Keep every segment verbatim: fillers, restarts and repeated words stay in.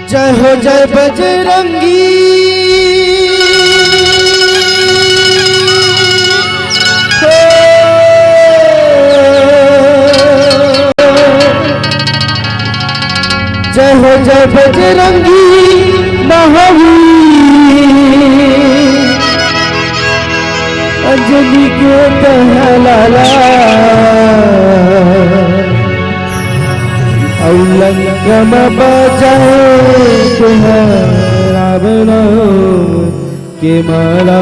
जय हो जय बजरंगी। हो। जय हो जय बजरंगी महावीर, अंजनी के तह लाला। अउ लंका म बजाए के ह रावण के माला।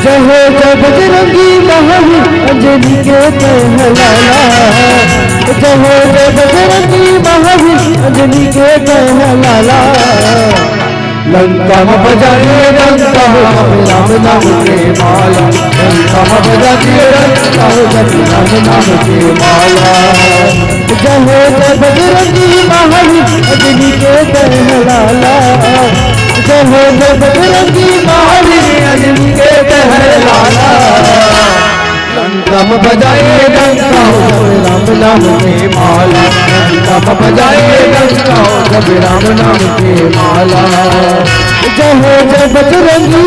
जय हो जय बजरंगी महावीर, अंजनी के तह लाला। जय हो जय बजरंगी महावीर, अंजनी के तह लाला। लंका में बजा दिए डंका हो, जप राम नाम के माला। लंका में बजा दिए डंका हो, जप राम नाम के माला। जय हो जय बजरंगी महावीर, अंजनी के तह लाला। जय हो जय बजरंगी महावीर, अंजनी के तह लाला। लंका में बजाए डंका हो, जप राम नाम के माला। लंका में बजाए डंका हो, जप राम नाम के माला। जय हो जय बजरंगी।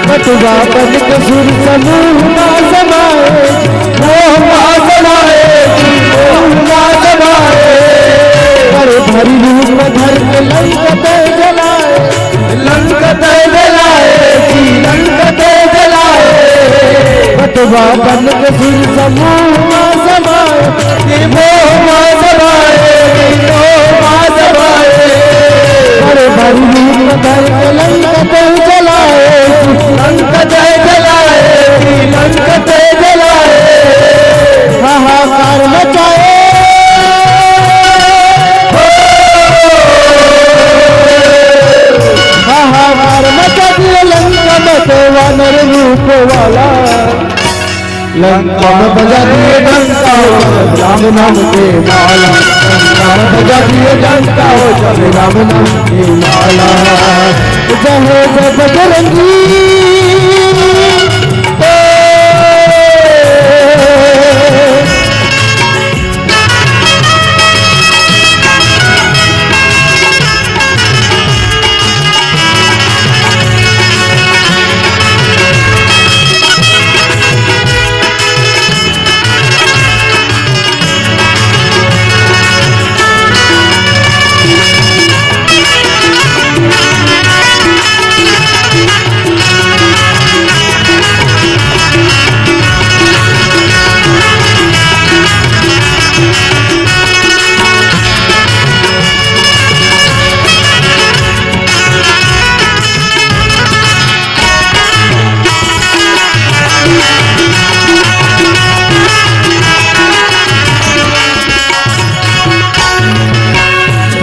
बटुआ बन के सुर समूह मा समाए, मोह मा समाए, मोह मा समाए। बड़े भारी रूप धर के लंक तै जलाए, लंक तै जलाए जी, लंक तै जलाए। बटुआ बन के सुर समूह मा समाए, मोह मा समाए, मोह मा समाए। बड़े भारी रूप धर के लंक तै जलाए, लंक तै जलाए, लंक तै जलाए। हाहाकार मचाए। हो। हाहाकार मचा दिए लंका में तो वानर रूप वाला। लंका में बजा दिए डंका हो, राम नाम के माला। लंका में बजा दिए डंका हो, जब राम नाम के माला। जय हो जय बजरंगी।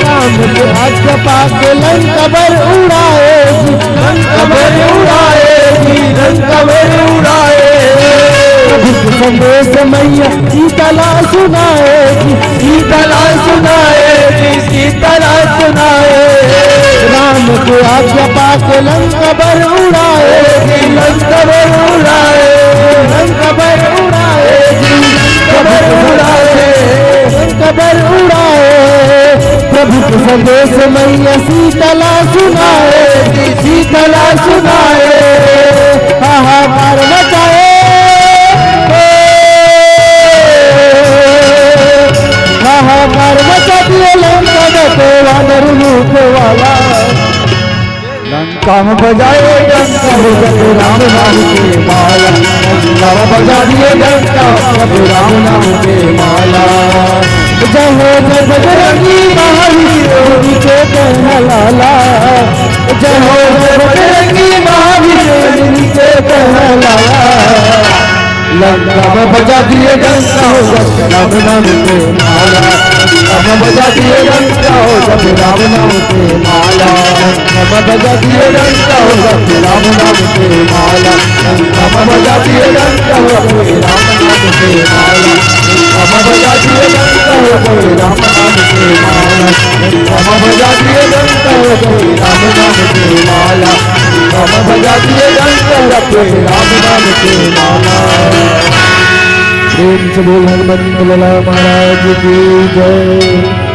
राम के आज्ञा पाके लंका बर उड़ाए जी, लंका बर उड़ाए जी, लंका बर उड़ाए। प्रभु के संदेश मैया सीता ला सुनाए जी, सीता ला सुनाए जी, सीता ला सुनाए। राम के आज्ञा पाके लंका बर उड़ाए जी, लंका बर उड़ाए, लंका बर उड़ाए जी, लंका बर उड़ाए, लंका बर उड़ाए। प्रभु के संदेश मैया सीता ला सुनाए जी, सीता ला सुनाए। हाहाकार मचाए, हाहाकार मचा दिए लंका में तो वानर रूप वाला। लंका में बजाए डंका हो, जप राम नाम के माला, बाबा बजा दिए डंका, जप राम नाम के माला। जय हो जय बजरंगी महावीर, उनके कहलाला। जय हो जय बजरंगी महावीर, उनके कहलाला। लंका में बजा दिए डंका हो, जप राम नाम के माला। लंका में बजा दिए डंका हो, जप राम नाम के माला। लंका में बजा दिए डंका हो, जप राम नाम के माला। लंका में बजा दिए डंका हो, जप राम नाम के माला। लंका में बजा दिए डंका हो, जप राम नाम के माला। लंका में बजा दिए डंका हो, जप राम नाम के माला। लंका में बजा दिए डंका हो, जप राम नाम के माला। प्रेम से बोल हनुमंत लाला महाराज की जय।